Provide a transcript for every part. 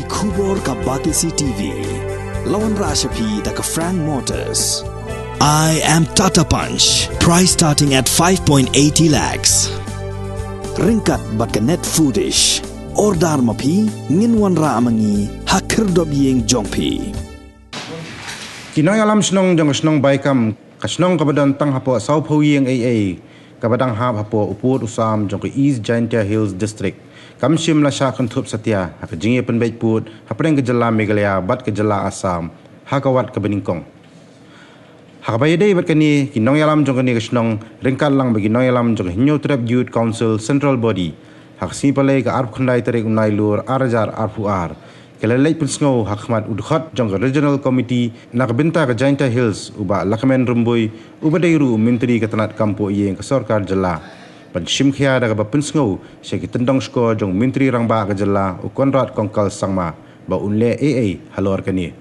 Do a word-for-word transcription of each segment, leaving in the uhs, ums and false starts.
Khubor ka Batesi T V. La wanrah sha phi da ka Frank Motors. I am Tata Punch. Price starting at five point eighty lakhs. Ryngkat bad ka Net Foodish. Order ma phi, ngin wanrah ma ngi ha khyrdop ïing jong phi. Ki nongïalam shnong jong ka shnong Baikam, ka shnong kaba don tang hapoh sawphew ïing ei ei, kaba dang hap hapoh u pud u sam jong ka East Jaintia Hills District, kam shym la shah kynthup satia ha ka jingïapynbeit pud hapdeng ka jylla Meghalaya bad ka jylla Assam ha ka wat kaba nyngkong. Ha kaba ïadei bad kane, ki nongïalam jong kane ka shnong, ryngkat lang bad ki nongïalam jong ka Hynñiewtrep Youth Council Central Body, ha ka sngi Palei ka arphew khyndai tarik u Nailur ar hajar arphew ar, ki la leit pynsngew ha khmat u dkhot jong ka Regional Committee na ka bynta ka Jaintia Hills, u Bah Lahkmen Rymbui, uba dei ruh u Myntri ka tnat kam poh ïing ka sorkar jylla, ban shim khia da kaba pynsngew sha ki tyndong shkor jong u Myntri Rangbah ka jylla, u Conrad Kongkal Sangma, ba un leh ei ei halor kane.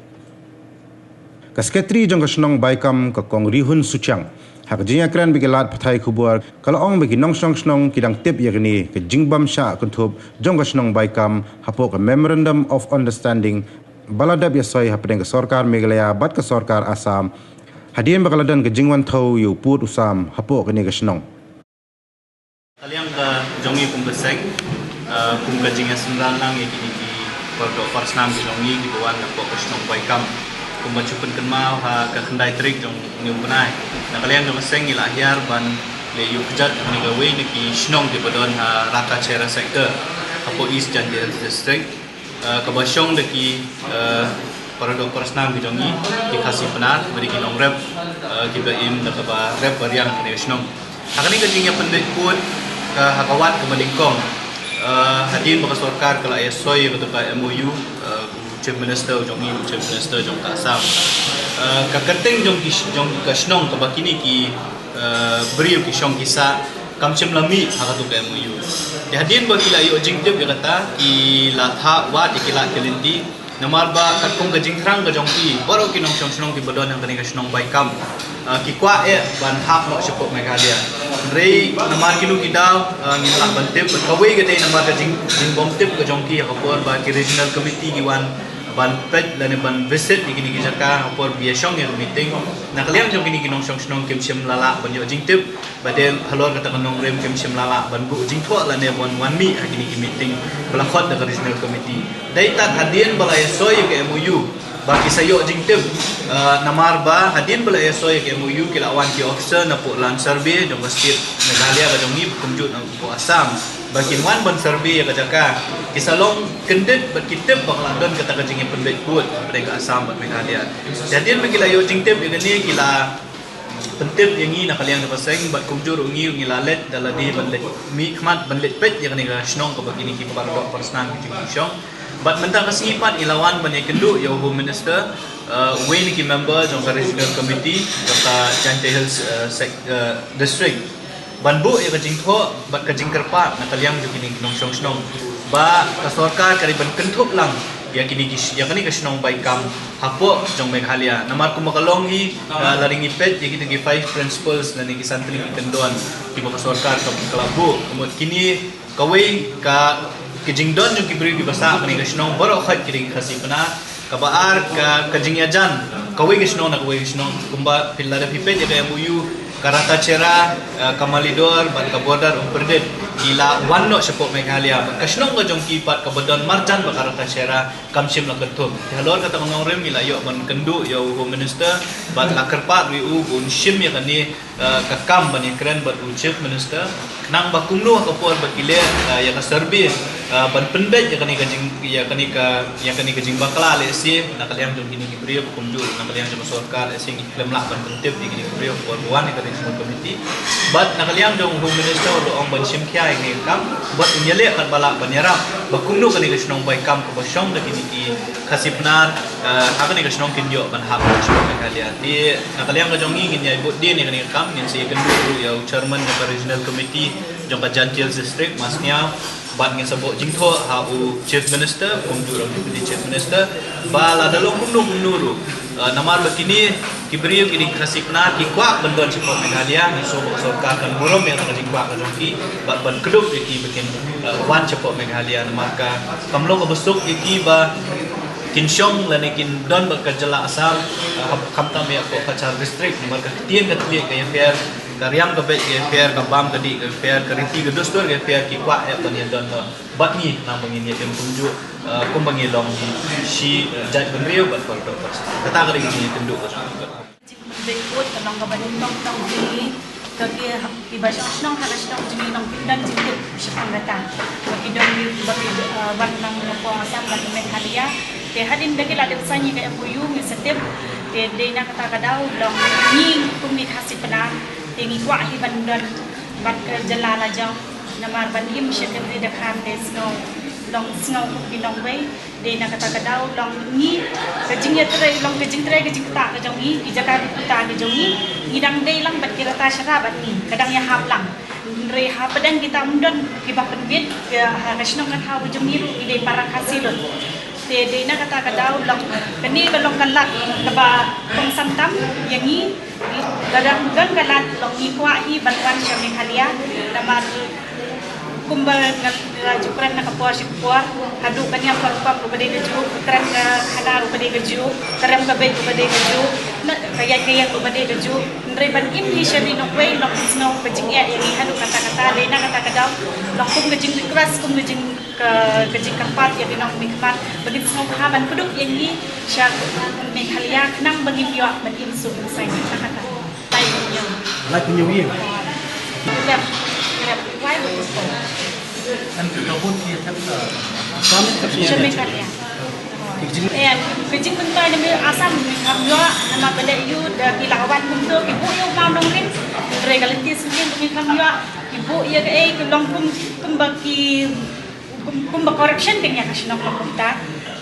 Ka Secretary jong ka shnong Baikam, ka Kong Rihun Suchiang, ha ka jingïakren bad ki lad pathai khubor, ka la ong ba ki nongshong shnong ki dang tip ïa kane ka jingbym shah kynthup jong ka shnong Baikam hapoh ka Memorandum of Understanding ba la dep ïasoi hapdeng ka sorkar Meghalaya bad ka sorkar Assam, hadien ba ka la don ka jingwan thew ïa u pud u sam hapoh kane ka shnong. Ka liang ka jong ngi kum ka seng, eh, kum ka jingïasynran lang ïa kine ki paralok parasnam ki jong ngi kiba wan napoh ka shnong Baikam. Kumba shu pynkynmaw ha ka khyndai tarik jong une u bnai, na ka liang jong ka seng ngi la hiar ban leit ïuh kjat ha kane kawei na ki shnong kiba don ha Ratacherra sector, hapoh East Jaintia Hills District. Eh, kaba shong da ki, eh, paralok parasnam ki jong ngi, ki Khasi Pnar, bad ki nongrep, eh, kiba im da kaba rep ba riang ha kane ka shnong. Ha kane ka jingïapynbeit pud, ka ha ka wat kaba nyngkong, eh, hadien ba ka sorkar ka la ïasoi ïa kato ka M O U, eh, u Chief Minister jong ngi, u Chief Minister jong ka Assam. Eh, ka kyrteng jong ki sh-, jong ka shnong kaba kine ki, eh, briew ki shong ki sah, kam shym la mih ha kato ka M O U. Te hadien ba ki la ïoh jingtip ïa kata, ki la thah wad ïa ki lad ki lynti. Namar ba katkum ka jingthrang ka jong ki, baroh ki nongshong shnong kiba don ha kane ka shnong Baikam, ah, ki kwah eh ban hap noh shapoh Meghalaya. Hynrei namar kino ki daw, ah, ngim lah ban tip, kawei ka dei namar ka jing, jingbym tip ka jong ki ha ka por ba ki regional committee ki wan ban peit lane ban visit ïa kine ki jaka ha ka por ba ïashong ïa ka meeting. Na ka liang jong kine ki nongshong shnong kim shym la lah ban ïoh jingtip. Ba dei halor kata ka nongrim kim shym la lah ban buh jingthoh lane ban wan mih ha kine ki meeting ba la khot da ka regional committee. Dei tad hadien ba la ïasoi ïa ka M O U ba ki sa ïoh jingtip, eh, namar ba hadien ba la ïasoi ïa ka M O U ki la wan ki officer napoh Land Survey jong ka state Meghalaya ka jong ngi, kumjuh napoh Assam, ba kin wan ban survey ïa ka jaka. Ki sa long kyndit bad ki tip ba ka la don kata ka jingïapynbeit pud hapdeng ka Assam bad Meghalaya. Te hadien ba ki la ïoh jingtip ïa kane, ki la pyntip ïa ngi na ka liang jong ka seng, bad kumjuh ruh ngi, ngi la leit da lade ban leit mihkhmat ban leit peit ïa kane ka shnong kaba kine ki paralok parasnam ki jong ngi ki shong. Bad mynta ka sngi pat ngi la wan ban ïakynduh ïa u Home Minister, eh, uwei na ki member jong ka Regional Committee jong ka Jaintia Hills, eh, sec-, eh, District, ban buh ïa ka jingthoh bad ka jingkyrpad na ka liang jong kine ki nongshong shnong ba ka sorkar ka dei ban kynthup lang ïa kine ki sh-, ïa kane ka shnong Baikam hapoh jong Meghalaya. Namar kumba ka long hi, ah, lada ngi peit ïa kito ki five principles lane ki san tylli ki kyndon kiba ka sorkar ka, ka la buh. Ka mut kine, kawei ka, ka jingdon jong ki briew kiba sah ha kane ka shnong baroh khoit ki dei ki Khasi Pnar. Kaba ar ka, ka jingïajan kawei ka shnong na kawei ka shnong, kumba phi lada phi peit ïa ka M O U, ka Ratacherra, eh, ka Malidor bad ka border Umpridet ki la wan noh shapoh Meghalaya. Bad ka shnong ka jong ki pat kaba don marjan bad ka Ratacherra kam shym la kynthup. Te halor kata ka nongrim ngi la ïoh ban kynduh ïa u Home Minister bad la kyrpad ruh ïa u ba un shim ïa kane, eh, ka kam ban ïakren bad u Chief Minister, khnang ba kumno ha ka por ba ki leh, eh, ïa ka survey, eh, ban pynbeit ïa kane ka jing, ïa kane ka, ïa kane ka jingbakla lehse na ka liang jong kine ki briew, kumjuh na ka liang jong ka sorkar, lehse ngi khlem lah ban pyntip ïa kine ki briew ha ka por ba wan ïa ka Regional Committee. Bad na ka liang jong u Home Minister u la ong ban shim khia ïa kane ka kam bad un ïaleh katba lah ban ïarap ba kumno kane ka shnong Baikam kaba shong da kine ki Khasi Pnar, eh, ha kane ka shnong kin ïoh ban hap ha ka shnong Meghalaya. Te na ka liang ka jong ngi ngin ïai bud dien ïa kane ka kam, ngin sa ïakynduh ruh ïa u chairman jong ka Regional Committee jong ka Jaintia Hills District, Mas Sniaw, bad ngin sa buh jingthoh ha u Chief Minister, kumjuh ruh Deputy Chief Minister, ba lada long kumno kumno ruh Uh, namar ba kine ki briew ki dei ki Khasi Pnar ki kwah ban don shapoh Meghalaya, ngi sngew ba ka sorkar kan burom ïa ka jingkwah ka jong ki, bad ban kdup ïa ki ba kin, uh, wan shapoh Meghalaya, namar ka kam long kaba suk ïa ki ba kin shong lane kin don bad ka jylla Assam, uh, khamtam ïa ka Cachar district, namar ka ktien ka thylliej ka ïapher, ka riam ka beit ka ïapher, ka bam ka dih ka ïapher, ka riti ka dustur ka ïapher, ki kwah eh ban ïadon bad ngi, namar ba ngin ïa ïeng kumjuh, uh, kumba ngi long shi, uh, jait bynriew bad kordor. Kata ka dei ka jingïakynduh ka jong ngi. Jingpynbeit ka long kaba nyngkong tang jong ngi, ka ki, kiba shong shnong ha ka shnong jong ngi long kin don jingtip shaphang kata. Ba ki don, ba ki, uh, wan nang na poh Assam bad Meghalaya. Te hadien ba ki la dep sign ïa ka M O U ngi sa tip. Te dei na kata ka daw long ngi kum ngi Khasi Pnar, te ngi kwah hi ban don bad ka jylla la jong. Namar ban im sha ka ri da khan te sngew, long sngew kum ki nongwei. Dei na kata ka daw long ngi, ka jingïatrei long ka jingtrei ka jingktah ka jong ngi, ki jaka ki kata ka jong ngi, ngi dang dei lang bad ki rta shara bad ngi, ka dang ïahap lang. Hynrei hapdeng kita ym don kiba pynbit, ka, ha ka shnong ka thaw ka jong ngi ruh ngi dei para Khasi lut. Te dei na kata ka daw long kane ka long ka lad kaba kongsan tam ïa ngi, ka dang don ka lad long ngi kwah hi ban wan sha Meghalaya, namar kumba nga la ju kren na ka por sha ka por, haduh ka niam ka rukom ruh ka dei kajuh, ka kren ka khana ruh ka dei kajuh, ka riam ka beit ruh ka dei kajuh, na ka ïaid ka ïeng ruh ka dei kajuh. Hynrei ban im hi sha ri nongwei long sngew ka jingeh ïa ngi haduh katta katta, dei na kata ka daw long kum ka jing request, kum ka jing, ka, ka jingkyrpad ïa ki nongmihkhmat ba kin sngewbha ban pynduh ïa ngi sha Meghalaya khnang ba ngin ïoh ban im suk im saiñ. Kata kata. Lai pynïaw. Lai pynïaw ïing. Rep, rep, wai ba tu. Em, ka bun ki thep ka. Sha Meghalaya. Ki jing. Em, ki jingmyntoi na Assam ngim kham ïoh, namar ba leh ïa u da ki la wan kumto, ki buh ïa u mawnongrim. Hynrei ka lynti syngkien ngim kham ïoh, ki buh ïa kaei, ki long kum, kumba ki kum, kumba corruption kein ïa ka shnong long kumta.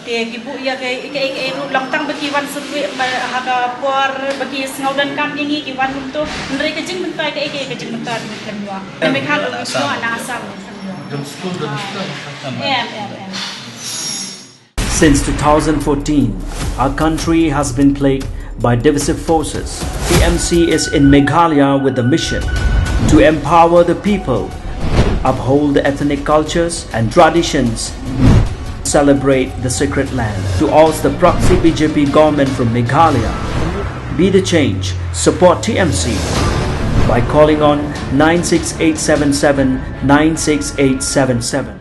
Te ki buh ïa kaei kaei kaei ruh long tang ba ki wan survey ba ha ka por ba ki sngew donkam ïa ngi ki wan kumto. Hynrei ka jingmyntoi kaei kaei ka jingmyntoi ruh ngim ïoh. Te me kha ruh ngim ïoh na Assam ngim ïoh. Em, em, em. Since two thousand fourteen, our country has been plagued by divisive forces. T M C is in Meghalaya with the mission to empower the people, uphold the ethnic cultures and traditions, celebrate the sacred land. To oust the proxy B J P government from Meghalaya, be the change, support T M C by calling on nine six eight seven seven nine six eight seven seven.